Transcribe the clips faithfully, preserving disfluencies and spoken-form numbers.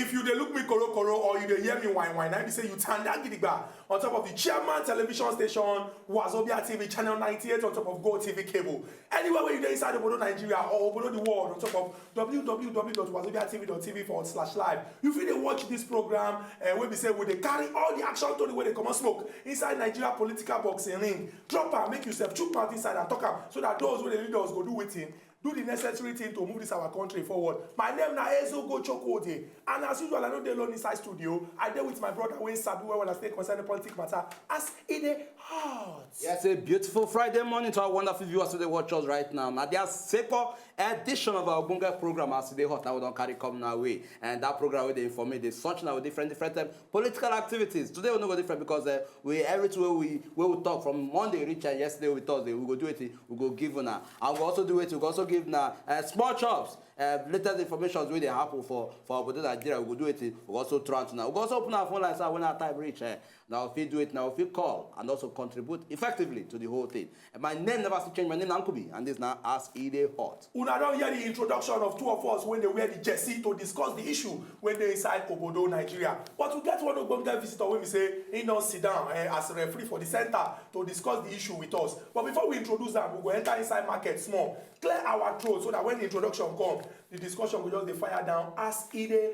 If you dey look me korokoro or you dey hear me whine whine, na be say you tanda gidigba on top of the chairman television station, Wazobia T V channel ninety-eight, on top of Go T V cable. Anywhere where you dey inside Obodo Nigeria or Obodo the world, on top of w w w dot wazobia t v dot t v forward slash live, you fit dey watch this program, uh, wey be say we dey carry all the action tori wey dey comot smoke inside Nigeria political boxing ring. Drop am, make yourself chook mouth inside and talk am, so that those wey dey lead us go do wetin, do the necessary thing to move this our country forward. My name na Ezo Go Chokode, and as usual, I no dey alone inside studio. I dey with my brother wey sabi well well as take concern the politic matter as e dey hot. Yes, a beautiful Friday morning to our wonderful viewers who dey watch us right now. Na the second edition of our Ogbonge program as e dey hot now we don carry come na way. And that program wey dey inform, dey search now with different different um, political activities. Today we no go different because uh, we everything wey we wey we talk from Monday reach uh, yesterday we Thursday, we go do it, we go give una. And we go also do it, we go also give una uh, small chops, uh, latest information wey dey happen for for obodo Nigeria. We go do it, we go also throw out una. We go also open our phone lines so when our time reach. Uh, now if you do it now, if you call and also contribute effectively to the whole thing. And my name never still change. My name na Nkubi, and this now as e dey hot. Una don hear the introduction of two of us wey dey wear the jersey to discuss the issue wey dey inside obodo Nigeria. But we get one ogbonge visitor wey be say he don sit down eh, as referee for the center to discuss the issue with us. But before we introduce am, we go enter inside market small, clear our throat so that when the introduction come, the discussion go just dey fire down as e dey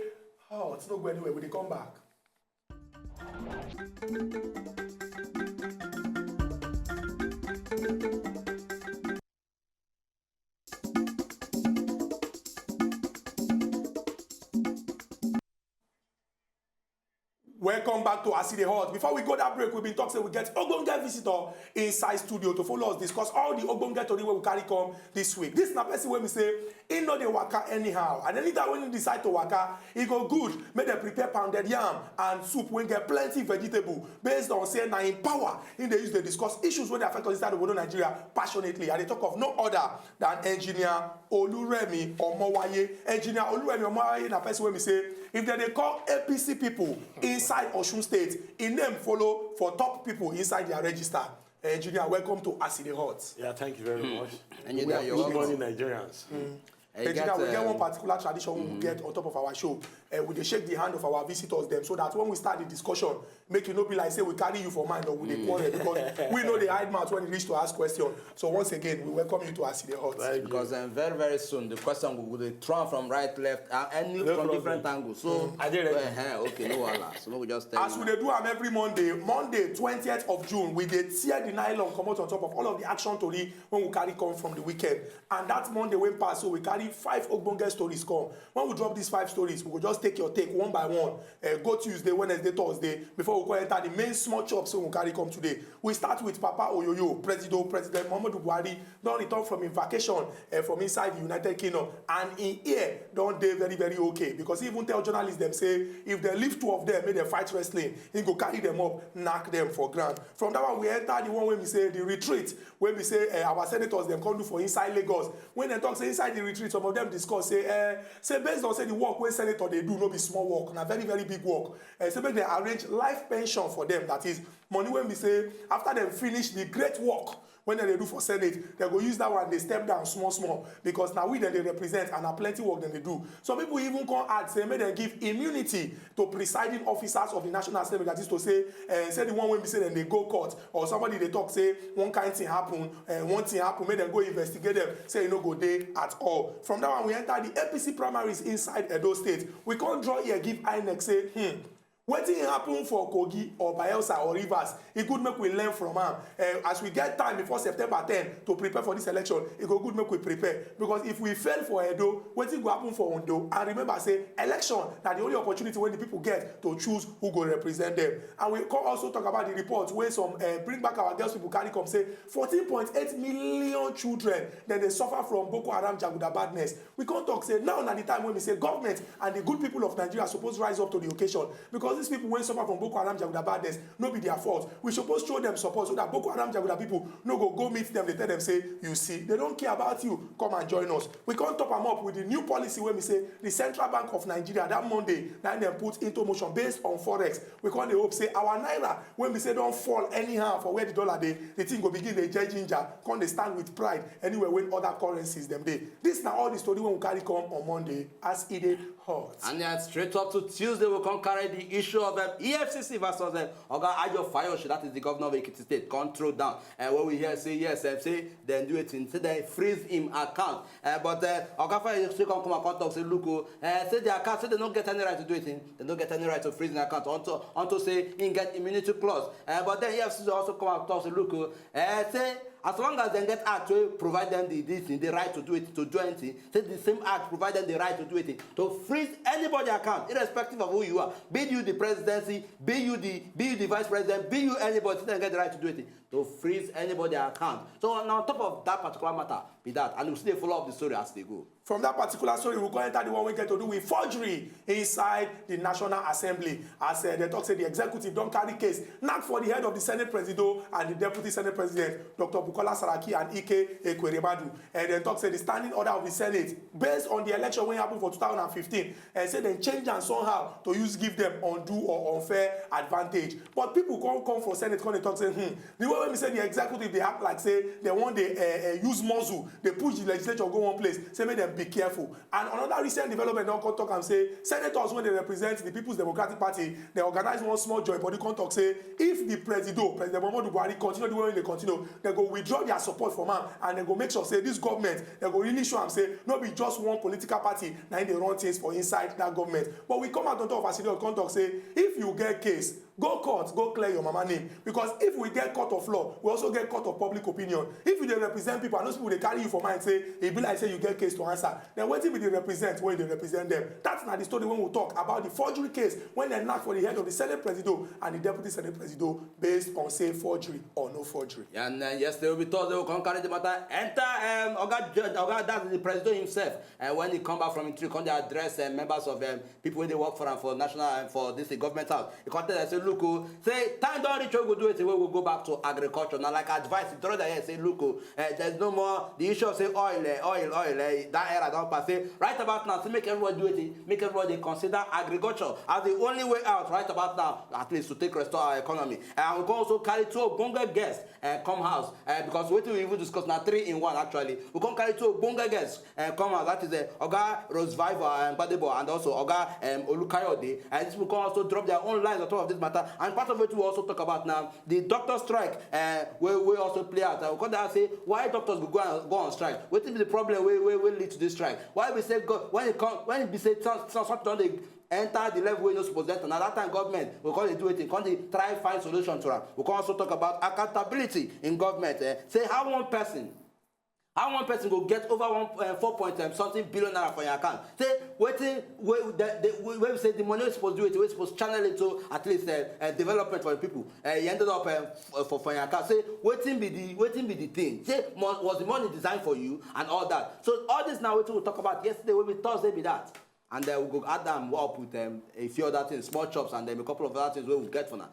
hot. No go anywhere, we dey come back. Welcome back to As E Dey Hot. Before we go that break, we been talk say we get ogbonge visitor inside studio to follow us discuss all the ogbonge tori wey we carry come this week. This na person wey be say he no dey waka anyhow, and anytime when he decide to waka, e go good make dem prepare pounded yam and soup wey get plenty vegetable, based on say na im power im dey use dey discuss issues wey dey affect us inside obodo Nigeria passionately. I dey talk of no other than Engineer Oluremi Omowaye. Engineer Oluremi Omowaye na person wey be say if dem dey call A P C people inside Osun State, im name follow for top people inside their register. Engineer, welcome to As E Dey Hot. Yeah, thank you very much. And you there, you're Good welcome. Morning, Nigerians. Engineer, we get one particular tradition we get on top of our show. Uh, we dey shake the hand of our visitors them so that when we start the discussion, make you no be like say we carry you for mind or we dey quarrel because we know they hide mouth when it reach to ask question. So once again, we welcome you to As E Dey Hot. Thank you. Because um, very very soon the question will be thrown from right, left, uh, any No from problem. Different angles. So I dey ready. Uh-huh, okay, no wahala. So no, we just tell As you. We dey do am every Monday, Monday twentieth of June, we dey tear the nylon comot on top of all of the action tori when we carry come from the weekend. And that Monday wey pass, so we carry five ogbonge stories come. When we drop these five stories, we go just take your take one by one. Uh, go Tuesday, Wednesday, Thursday, before we go enter the main small chops wey we carry come today. We start with Papa Oyoyo, President President Muhammadu Buhari don return from im vacation uh, from inside the United Kingdom, and im ear don dey very very okay because he even tell journalists dem say if dem leave two of them make dem fight wrestling, he go carry them up, knack them for ground. From that one we enter the one wey be say the retreat wey be say uh, our senators dem come do for inside Lagos. When dem talk say inside the retreat, some of them discuss say uh, say based on say the work wey senator dey do no be small work, na very very big work. Uh, say make dem arrange life pension for them, that is money wey be say after dem finish the great work when dem dey do for senate, dem go use that one dey step down small small because na we dem dey represent and na plenty work dem dey do. Some people even come add say make dem give immunity to presiding officers of the National Assembly, that is to say uh, say the one wey be say dem dey go court or somebody dey talk say one kind thing happen, uh, one thing happen, make dem go investigate them, say e no go dey at all. From that one we enter the A P C primaries inside Edo State. We come draw ear give INEC say hmm, wetin happen for Kogi or Bayelsa or Rivers, e good make we learn from am. Uh, as we get time before September ten to prepare for this election, e go good make we prepare because if we fail for Edo, wetin go happen for Ondo? And remember say election na the only opportunity wey the people get to choose who go represent them. And we come also talk about the report wey some uh, bring back our girls people carry come say fourteen point eight million children dem dey suffer from Boko Haram jaguda badness. We come talk say now na the time wey be say government and the good people of Nigeria suppose rise up to the occasion because These people wey suffer from Boko Haram Jaguda badness, no be their fault. We suppose show them support so that Boko Haram Jaguda people no go go meet them, dey tell them say, "You see, they don't care about you. Come and join us." We come top am up with the new policy wey be say the Central Bank of Nigeria, that Monday, na dem put into motion based on forex. We come dey hope say our naira, wey be say don fall anyhow for where the dollar dey, the thing go begin dey ginger, come dey stand with pride anywhere wey other currencies dem dey. This na all the story wey we carry come on Monday as e dey hot. And then straight up to Tuesday, we come carry the issue of um, E F C C versus um, Oga Ayo Fayoshe, that is the governor of Ekiti State, come throw down. Uh, when we hear say yes, um, say dem do it, say dem freeze him account. Uh, but uh, Oga Fayoshe come come and come talk say, "Look, oh, uh, say the account, say they no get any right to do it. They no get any right to freeze the account unto unto say he get immunity clause." Uh, but then E F C C also come and talk say, "Look, oh, uh, say as long as dem get act wey provide dem the this thing, the right to do it, to do anything, say the same act provide dem the right to do it, to freeze anybody account, irrespective of who you are, be you the presidency, be you the be you the vice president, be you anybody, say dem get the right to do it, to freeze anybody account." So na on top of that particular matter be that, and we still dey follow up the story as e dey go. From that particular story, we go enter the one wey get to do with forgery inside the National Assembly. As uh, they talk say the executive don carry case, knack for the head of the Senate Presido and the Deputy Senate President, Doctor Bukola Saraki and Ike Ekweremadu. And they talk say the standing order of the Senate, based on the election wey happen for two thousand and fifteen, and say dem change am somehow to use give them undue or unfair advantage. But people come come for Senate, come dey talk say, hmm, the way wey be say the executive dey act like say dem wan dey uh, uh, use muscle, dey push the legislature go one place, say make dem be careful. And another recent development don come talk am say senators wey dey represent the People's Democratic Party, dem organize one small joint body, come talk say if the Presido, President Muhammadu Buhari, continue the way wey dey continue, dem go withdraw their support from am, and dem go make sure say this government, dem go really show am say no be just one political party na im dey run things for inside that government. But we come out on top of Asido, come talk say if you get case, go court, go clear your mama name. Because if we get court of law, we also get court of public opinion. If you dey represent people and those people dey carry you for mind say e be like say you get case to answer, then wetin be the represent wey you dey represent them? That's na the story wey we talk about the forgery case wey dem knack for the head of the Senate Presido and the Deputy Senate Presido based on say forgery or no forgery. And uh, yesterday will be Thursday, we come carry the matter enter um, Oga Judge, Oga, that's the Presido himself. And when he come back from him trip, come dey address uh, members of um, people wey dey work for am for national and for this uh, government house. He come tell them say, "Look, oh, say time don reach wey we go do it, wey we go back to agriculture." Now, like advice, he throw that here say, "Look, oh, uh, there's no more the issue of say oil, uh, oil, oil. Uh, that era don pass." Say right about now, say make everybody do it, make everybody consider agriculture as the only way out right about now, at least to take restore our economy. And we go also carry two ogbonge guests uh, come house uh, because wetin we even discuss na three in one actually. We come carry two ogbonge guests uh, come house, that is uh, Oga Rose Vival and Gbadebo and also Oga um, Olukayode. And these people come also drop their own lines on top of this matter. And part of it we also talk about now the doctor strike uh, wey wey also play out. Uh, we come dey ask say why doctors go go, on- go on strike? Wetin be the problem wey wey wey lead to this strike? Why we say go when e come when e be say some some something don dey enter the level wey e no suppose enter? Na that time government go come dey do wetin, come dey try find solution to am. We come also talk about accountability in government. Eh? Say how one person how one person go get over one uh, four point um, something billion naira for your account? Say wetin wey the, the, wey wey be say the money wey suppose do it, wey suppose channel it to at least uh, uh, development for the people, uh, e ended up uh, for, for for your account. Say wetin be the wetin be the thing? Say mo- was the money designed for you and all that? So all this na wetin we talk about yesterday, wey be Thursday be that. And uh, we go add am up with um, a few other things, small chops, and then a couple of other things wey we get for now.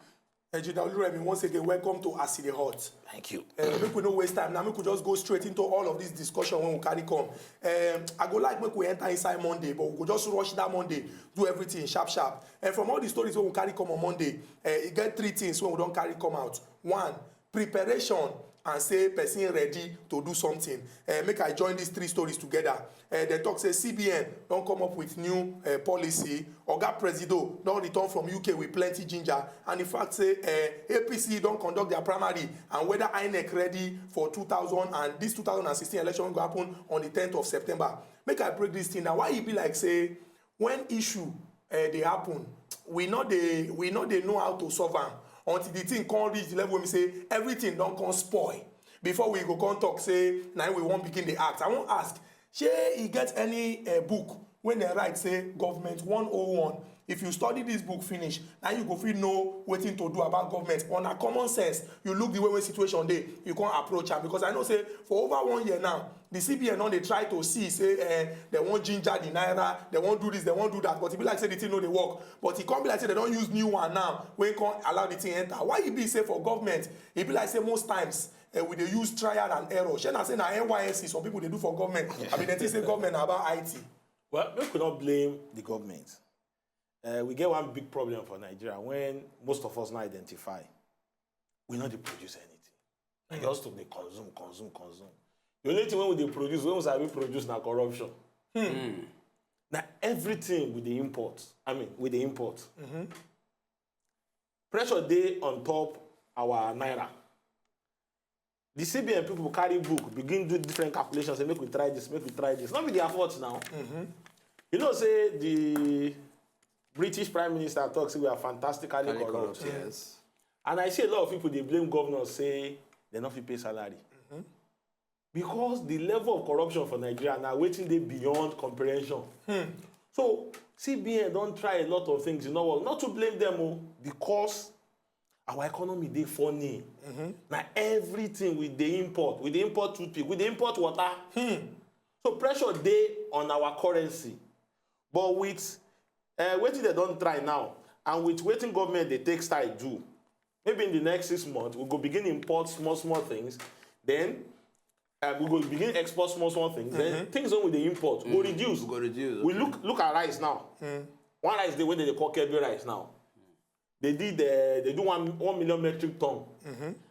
Ejida Oluremi, once again, welcome to As E Dey Hot. Thank you. Uh, make we no waste time now. Make we just go straight into all of this discussion wey we carry come. Um, I go like make we enter inside Monday, but we go just rush that Monday, do everything sharp sharp. And from all the stories wey we carry come on Monday, uh, e get three things wey we don carry come out. One, preparation and say person ready to do something. Uh, make I join these three stories together. Uh, dem talk say C B N don come up with new uh, policy. Oga Presido don return from U K with plenty ginger, and the fact say uh, A P C don conduct their primary, and whether INEC ready for two thousand and this two thousand and sixteen election wey go happen on the tenth of September. Make I break this thing now. Why e be like say when issue uh, dey happen, we no dey we no dey know how to solve am until the thing come reach the level wey be say everything don come spoil before we go come talk say na im we wan begin dey act. I wan ask, shey e get any uh, book wey dem write say government one oh one If you study this book finish, now you go fit know wetin to do about government. On a common sense, you look the way wey situation dey, you come approach am. Because I know say for over one year now, the C B N don dey try to see say, eh, they wan ginger the naira, they wan do this, they wan do that, but e be like say the thing no dey work. But e come be like say they don use new one now wey come allow the thing enter. Why e be say for government, e be like say most times, eh, we dey use trial and error? Shey na say na N Y S C some people dey do for government? I mean, they think say government na about I T. Well, make we not blame the government. Uh, we get one big problem for Nigeria when most of us not identify. We not dey produce anything. I just to dey consume, consume, consume. The only thing wey we dey produce, when we sabi produce na corruption. Na everything we dey import. I mean, we dey import. Pressure dey on top our naira. The C B N people carry book, begin do different calculations, say, "Make we try this, make we try this." Not be their fault now. You know, say the British Prime Minister talk say we are fantastically Highly corrupt. corrupt, yes. And I see a lot of people dey blame governors, say they no fit pay salary. Because the level of corruption for Nigeria now, wetin dey beyond comprehension. So C B N don try a lot of things, you know what? Not to blame them, oh, because our economy dey funny. Na everything we dey import. We dey import toothpick, we dey import water. So pressure dey on our currency. But with uh, wetin they don try now, and with wetin government dey take style do, maybe in the next six months, we go begin import small, small things. Then uh, we go begin export small, small things. Then things wey we dey import go reduce. Go reduce. We look look at rice now. One rice dey wey they dey call Kebbi rice now. They did uh, they do one one million metric ton.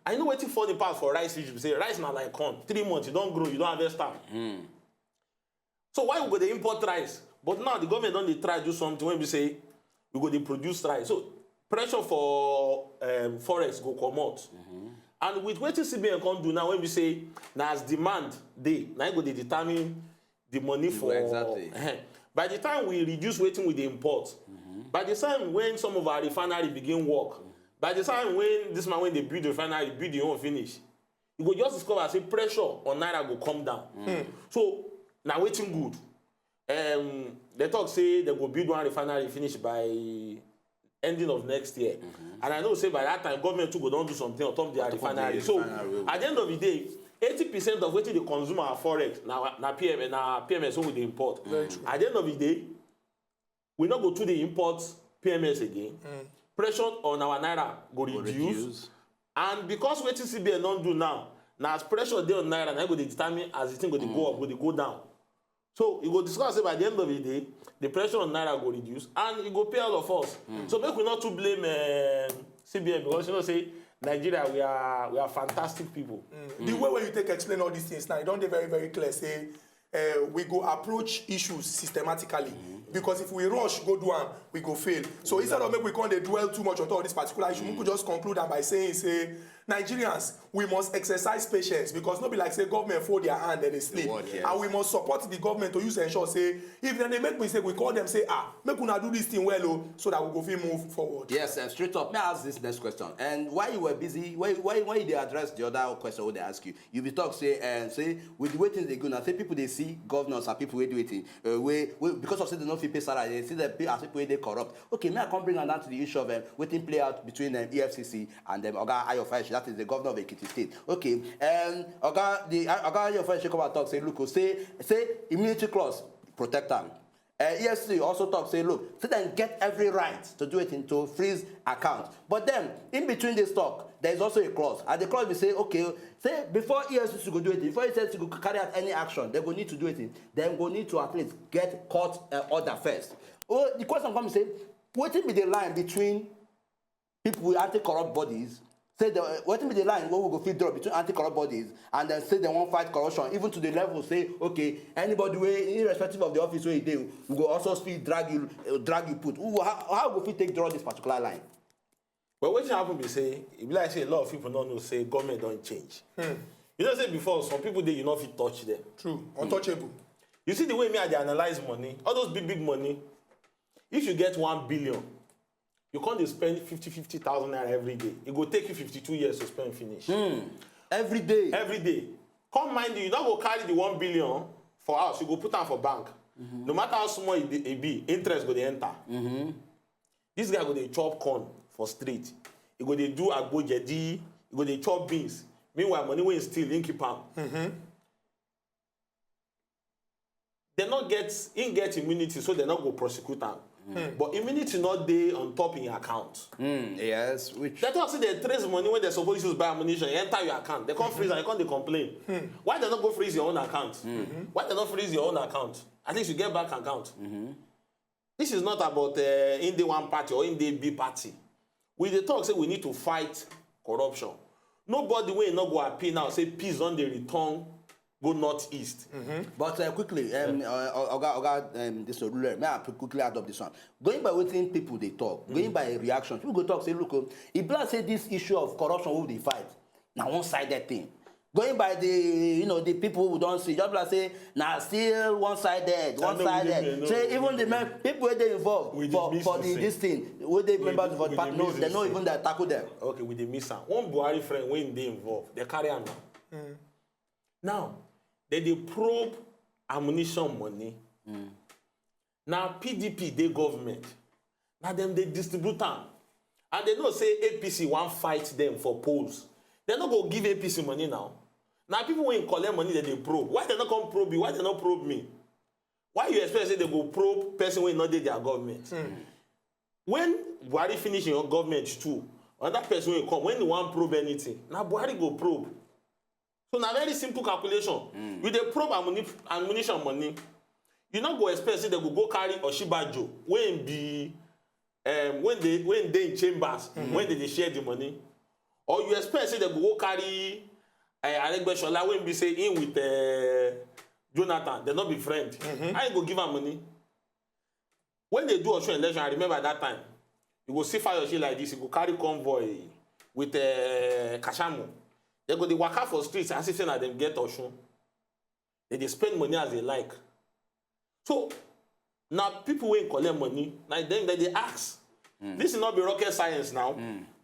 I know wetin funny pass for rice issue be say rice na like corn. Three months, you don grow, you don harvest am. So why we go dey import rice? But now the government don dey try do something wey be say we go dey produce rice. So pressure for um, forex go comot. And with wetin C B N come do now, wey be say na as demand dey, na e go dey determine the money for Exactly. By the time we reduce wetin we dey import, by the time when some of our refinery begin work, by the time when this man wey dey build refinery build him own finish, you go just discover say pressure on naira go come down. So na wetin good. Um, they talk say they go build one refinery finish by ending of next year. And I know say by that time, government too go don do something on top their On top of refinery. the So refinery. At the end of the day, eighty percent of wetin dey consume our forex na na P M, na P M S wey we dey import. At the end of the day, we no go too dey import P M S again. Pressure on our naira go reduce. Reduce. And because wetin C B N don do now, na as pressure dey on naira, na e go dey determine as the thing go dey go up, go dey go down. So you go discover say by the end of the day, the pressure on naira go reduce and e go pay all of us. So make we not too blame uh, C B N, because you know say Nigeria, we are we are fantastic people. The way wey you take explain all these things now, e don dey very, very clear say uh, we go approach issues systematically. Because if we rush go do am, we go fail. So instead of make we come dey dwell too much on top of this particular issue, we could just conclude am by saying say Nigerians, we must exercise patience, because no be like say government fold their hand and they sleep. What, yes. And we must support the government to use ensure say if dem dey make mistake, we call them say, "Ah, make una do this thing well, oh," so that we go fit move forward. Yes, uh, straight up. May I ask this next question? And why you were busy, why why why you dey address the other question wey they ask you? You be talk say and say with the way things dey go now, say people dey see governors and people wey do wetin uh, wey wey because of say they no fit pay salary, they see them pay as people wey dey corrupt. Okay, may I come bring am down to the issue of um, wetin play out between um, E F C C and um, Oga Ayo Fayose, that is the governor of Ekiti State. Okay, um, Oga the uh, Oga Ayo Fayose come out talk say look, oh, say say immunity clause protect am. Uh, E F C C also talk say look, say dem get every right to do wetin, to freeze account. But then in between this talk, there is also a clause, and the clause be say okay, say before E F C C go do it, before E F C C go carry out any action, they go need to do wetin, dem go need to at least get court uh, order first. Oh, the question come be say wetin be the line between people with anti-corrupt bodies, say the wetin be the line wey we go fit draw between anti-corrupt bodies and then say dem wan fight corruption, even to the level say okay, anybody wey, irrespective of the office wey you dey, we go also fit drag you uh, drag you put. Who, how, how we go fit take draw this particular line? But wetin happen be say e be like say a lot of people no know say government don change. You know say before some people dey you no fit touch them. True. Untouchable. You see the way me I dey analyze money, all those big big money. If you get one billion, you come dey spend fifty fifty thousand naira every day. E go take you fifty-two years to spend finish. Every day. Every day. Come mind you, you no go carry the one billion for house, you go put am for bank. No matter how small e dey- e be, interest go dey enter. This guy go dey chop corn for street. He go dey do agbo jedi. He go dey chop beans. Meanwhile, money wey he steal, he keep am. Dem no get, he get immunity, so dem no go prosecute am. But immunity no dey on top him account. Mm, yes, which Dem talk say dem trace money wey dem suppose use buy ammunition, e enter your account. Dem come freeze am, you come dey complain. Why dem no go freeze your own account? Why dem no freeze your own account? At least you get bank account. This is not about uh, in the one party or in the B party. We dey talk say we need to fight corruption. Nobody wey no go appeal now say peace don dey return go northeast. But uh, quickly, um, uh, Oga, Oga, um, this Olule, may I quickly add up this one? Going by wetin people dey talk, going by reaction, people go talk say, look, oh, e be like say this issue of corruption wey we dey fight na one-sided thing. Going by the, you know, the people we don see, just be like say na still one-sided, I know we dey one-sided. there, no, Say we even the men, people wey dey involved We dey for miss for the the same. This thing, wey dey members dey- for the we party, dey no, miss dem the no same. Even dey tackle them. Okay, we dey miss am. One Buhari friend wey dey involved, dem carry am now. Now, dem dey probe ammunition money. Na P D P dey government. Na dem dey distribute am. And dem know say A P C wan fight dem for polls. Dem no go give A P C money now. Na people wey collect money dem dey probe. Why dem no come probe you? Why dem no probe me? Why you expect say dem go probe person wey no dey their government? When Buhari finish im government too, another person wey come, when he wan probe anything, na Buhari go probe. So na very simple calculation. You dey probe ammuni- ammunition money, you no go expect say dem go go carry Osinbajo wey be um, when they when dey in chambers when they dey share the money, or you expect say dem go go carry uh, Aregbesola wey be say him with uh, Jonathan, dem no be friend. How you go give am money? When they do Osun election, I remember that time. You go see Fayose like this, you go carry convoy with uh, Kashamu. They go dey waka for streets as if say na dem get Osun. They dey spend money as they like. So na people wey collect money, na dem dem dey ask. This is not be rocket science now.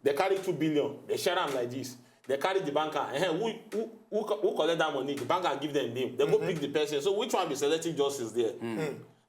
They carry two billion, they share am like this. They carry the banker. Eh, who, who, who, co- who collect that money? The banker give them name. They go pick the person. So which one be selective justice there?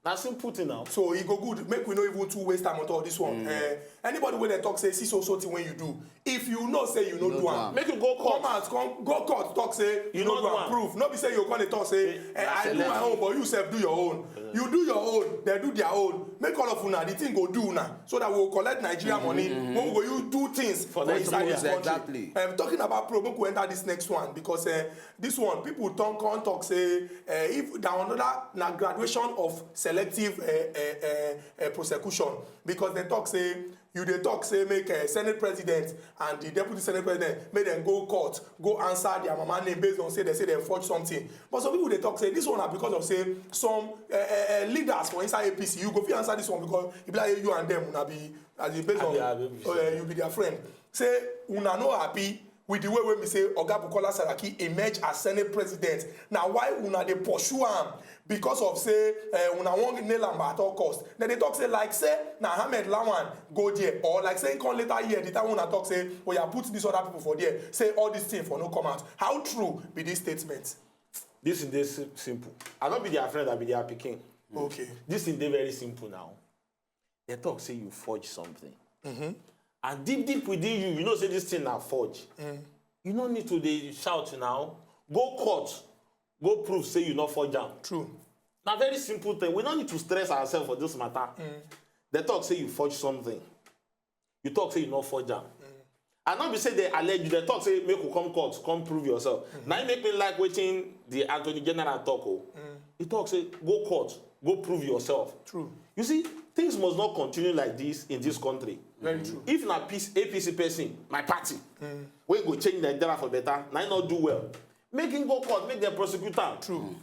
Na simple thing now. So e go good make we no even too waste time on top this one. Eh, anybody wey dey talk say see so so thing wey you do, if you know say you no do am, Make you go court. Come out, come go court, talk say you no do am. Proof. No be say you go come dey talk say eh, I do my own, but you sef do your own. You do your own, dem do their own. Make all of una, the thing go do una, so that we go collect Nigeria money. When we go use do things for inside this country. Exactly. Um, talking about probe, make we enter this next one because uh, this one people turn come talk say uh, if that another na graduation of selective uh, uh, uh, uh, prosecution, because they talk say you dey talk say make uh, senate president and the deputy senate president make dem go court go answer their mama name based on say they say they forge something, but some people dey talk say this one na because of say some uh, uh, uh, leaders for inside A P C, you go fit answer this one because e be like you and them una be as in based on Abi, abi, abi. Uh, you be their friend, say una no happy with the way wey be say Oga Bukola Saraki emerge as senate president. Na why una dey pursue am because of say uh, una wan nail am at all cost. Dem dey talk say like say na Ahmed Lawan go there, or like say he come later here the time una talk say oya put this other people for there, say all this thing for no come out. How true be this statement? This is this simple. I no be their friend, I be their pikin. Okay. This thing dey very simple now. They talk say you forge something. And deep deep within you, you know say this thing na forge. You no need to dey shout now. Go court, go prove say you no forge am. True. Na very simple thing. We no need to stress ourselves for this matter. They talk say you forge something. You talk say you no forge am. I no be say they allege you. They talk say make you come court, come prove yourself. Na im make me like wetin the attorney general talk o. He talk say go court, go prove yourself. True. You see, things must not continue like this in this country. Very true. If na peace, A P C person, my party, wey go change Nigeria for better, na im no do well. Make him go court, make dem prosecute am. True.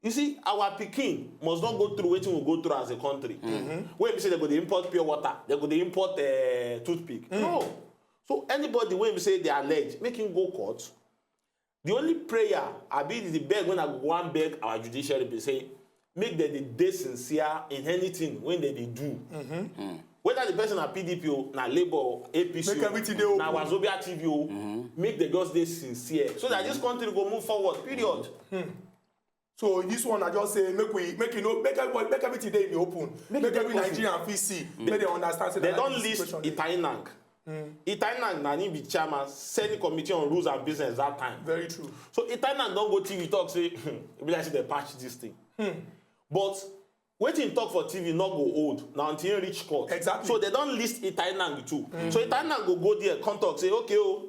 You see, our pikin must not go through wetin we go through as a country. Wey be say dem go dey import pure water, dem go dey import uh, toothpick. No. So anybody wey be say they allege, make him go court. The only prayer I be the beg when I go wan beg our judiciary be say make dem dey dey sincere in anything wey dem dey do. Whether the person na P D P o, na Labour o, A P C o, Make everything dey open. Na Wazobia T V o, make dem just dey sincere so that this country go move forward, period. So this one, I just say make we make you know make everybody make everything dey in the open. Make, make every Nigerian fit see. Make they understand. Say they don list Itainang. Itainang na him be chairman, Senate Committee on Rules and Business that time. Very true. So Itainang don go T V talk say e be like say dem patch this thing. But wetin he talk for T V no go old na until he reach court. Exactly. So they don list Itainang too. So Itainang go go there come talk say okay o,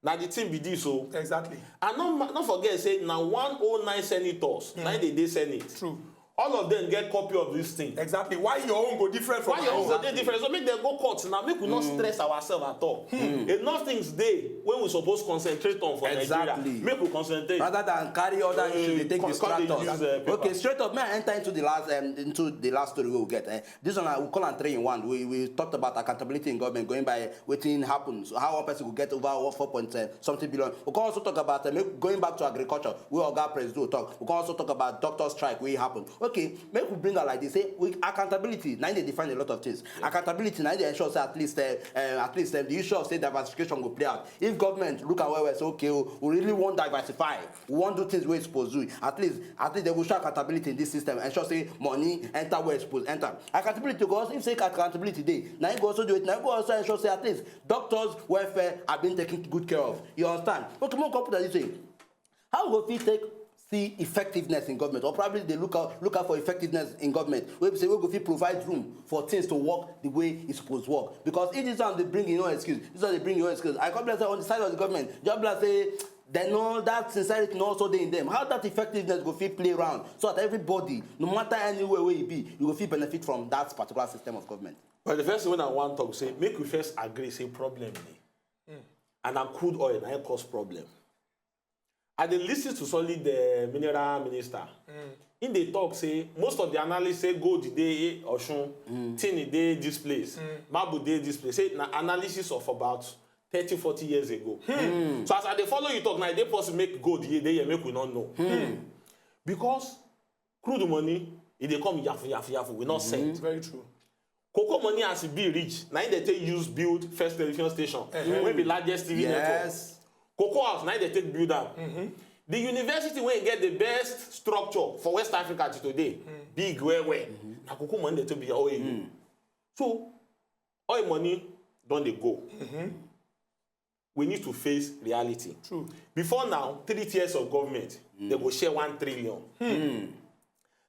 na the thing be this o. Exactly. And no no forget say na one oh nine senators na dey dey senate. True. All of them get copy of this thing. Exactly. Why your own go different from why your own go dey different? So make them go court now. Make we not stress ourselves at all. Enough things dey when we suppose concentrate on for exactly. Nigeria. Make we concentrate. Rather than carry other uh, issues, they take distract us. Uh, okay, straight up. May I enter into the last um, into the last story we will get? Eh? This one I will call and three in one. We we talked about accountability in government going by wetin happen, so how one person go get over four point uh, something billion. We can also talk about uh, going back to agriculture, wey Oga Presido talk. We can also talk about doctor strike wey happen. Okay, make we bring am like this, say we accountability na im dey define a lot of things. Accountability na im dey ensure say at least uh, uh, at least uh, the issue of say diversification go play out. If government look am well well say okay o, we really wan diversify, we wan do things wey e suppose do, at least at least dem go show accountability in this system, ensure say money enter where e suppose enter. Accountability go also, if say accountability dey, na im go also do it, na im go also ensure say at least doctors welfare are being taken good care of. You understand? Okay, make we come put am this way. How we go fit take see effectiveness in government, or probably dey look out look out for effectiveness in government wey be say wey go fit provide room for things to work the way e suppose work? Because if this one dey bring your own excuse, this one dey bring your own excuse. I come be like say on the side of the government, just be like say dem no that sincerity no also dey in them. How that effectiveness go fit play round so that everybody, no matter anywhere wey e be, you go fit benefit from that particular system of government. But the first thing wey I wan talk say make we first agree say problem dey, and na crude oil na im cause problem. I dey listen to solid uh, mineral minister. Mm. He dey talk say most of the analysts say gold dey Osun, mm. tin dey this place, mm. marble dey this place. Say na analysis of about thirty, forty years ago. Mm. So as I dey follow you talk now, e dey possible make gold dey here, make we no know. Mm. Because crude money, e dey come yafu yafu yafu, we no mm-hmm. send. Very true. Cocoa money as e be reach, na im dey take use build first television station, uh-huh. wey be largest T V yes. network. Cocoa house na im dey take build am. Mm-hmm. The university wey get the best structure for West Africa to today, mm. big well well. Mm-hmm. Na cocoa money dey take be your O A U. Mm. So oil money don dey go. Mm-hmm. We need to face reality. True. Before now, three tiers of government, mm. they go share one trillion. Hmm.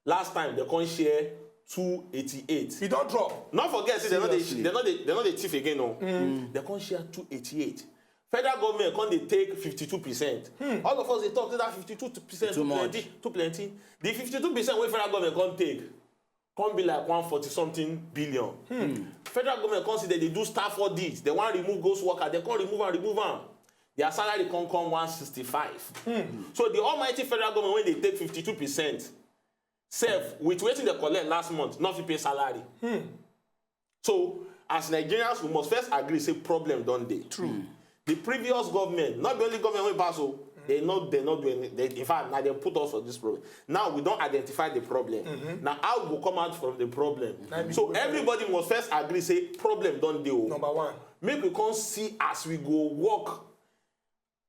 Last time, they come share two eighty-eight. E don drop. No forget say they no dey Seriously. they no dey they no dey thief again o. Mm. They come share two eighty-eight. Federal government come dey take fifty-two percent. Hmm. All of us dey talk say that fifty-two percent too Too much. plenty, too plenty. The fifty-two percent wey federal government come take come be like one forty something billion. Hmm. Federal government come say they dey do staff audit, they wan remove ghost worker, they come remove am, remove am. Their salary come come one sixty-five. Hmm. So the almighty federal government wey dey take fifty-two percent sef with wetin they collect last month no fit pay salary. Hmm. So as Nigerians, we must first agree say problem don dey. True. The previous government, not the only government wey pass o, they no they no do any. They, in fact, na dem put us for this problem. Now we don identify the problem. Mm-hmm. Na how we go come out from the problem. Na be So the problem. everybody must first agree say problem don dey o. Number one. Make we come see as we go work.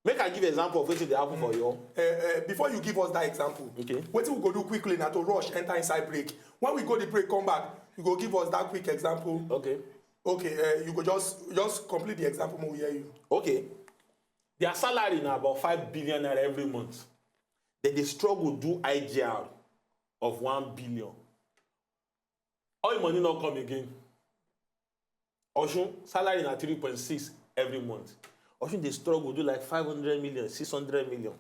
Make I give example of wetin dey happen for your. Uh, uh, before you give us that example, Okay. wetin we go do quickly na to rush enter inside break. When we go the break, come back, you go give us that quick example. Okay. Okay, uh, you go just just complete the example, make we hear you. Okay. Their salary na about five billion naira every month. Then they struggle do I G R of one billion. Oil money no come again. Osun salary na three point six every month. Osun dey struggle do like five hundred million, six hundred million.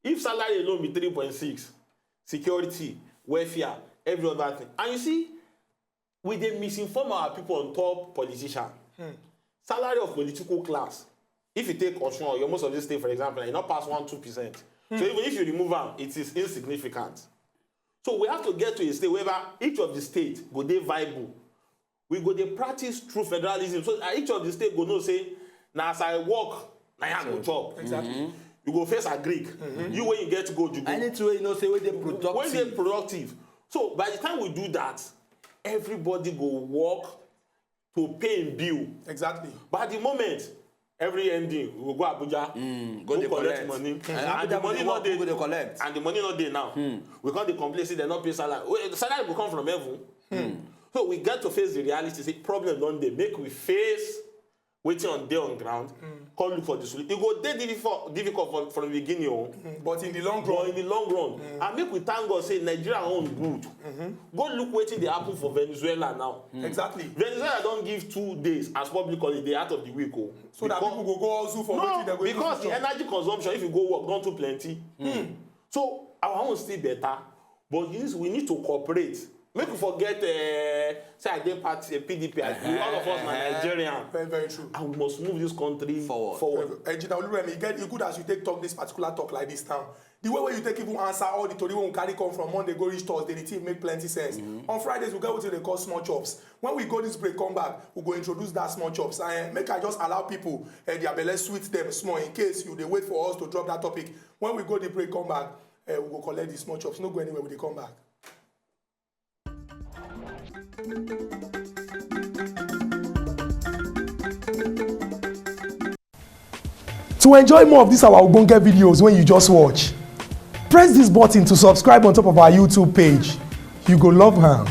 If salary alone be three point six, security, welfare, every other thing. And you see, we dey misinform our people on top politician. Hmm. Salary of political class, if you take Osun or your most of this state, for example, e no pass one two percent. Hmm. So even if you remove am, it is insignificant. So we have to get to a state whereby each of the state go dey viable. We go dey practice true federalism so that each of the state go know say na as I work na I go chop. Exactly. You go first agree. You when you get gold, you go. Anything wey you know say wey dey productive. Wey dey productive. So by the time we do that, everybody go work to pay im bill. Exactly. But at the moment, Every ending, we go go Abuja, Go dey collect collect. money, Eh, and the Abuja money go no dey dey, go dey collect. And the money no dey now. We come dey complain say dem no pay salary. Wait, salary go come from heaven. So we get to face the reality. Say problem don dey. Make we face wetin on dey on ground. Come look for the solution. E go dey difficult, difficult for, from the beginning o. But in the long But run, in the long run, and make we thank God say Nigeria own good. Go look wetin dey happen for Venezuela now. Exactly. Venezuela don give two days as public holiday out of the week o. So that people go go hustle for wetin No, dem go because use the chop. Energy consumption, if you go work, don too plenty. So our own still better, but you need, we need to cooperate. Make we forget, uh, say I dey party, uh, P D P, I do. All of us na Nigerian. Very, very true. And we must move this country Forward. forward. Engineer Oluremi, e get e good as you take talk this particular talk like this now. The way wey you take even answer all the tori wey we carry come from Monday go reach Thursday, the thing make plenty sense. On Fridays, we get wetin dey call small chops. When we go this break, come back, we go introduce that small chops. And make I just allow people, eh, their belle sweet them small in case you dey wait for us to drop that topic. When we go the break, come back, eh, we go collect the small chops. No go anywhere, we dey come back. To enjoy more of these our ogbonge videos wey you just watch, press this button to subscribe on top of our YouTube page. You go love am.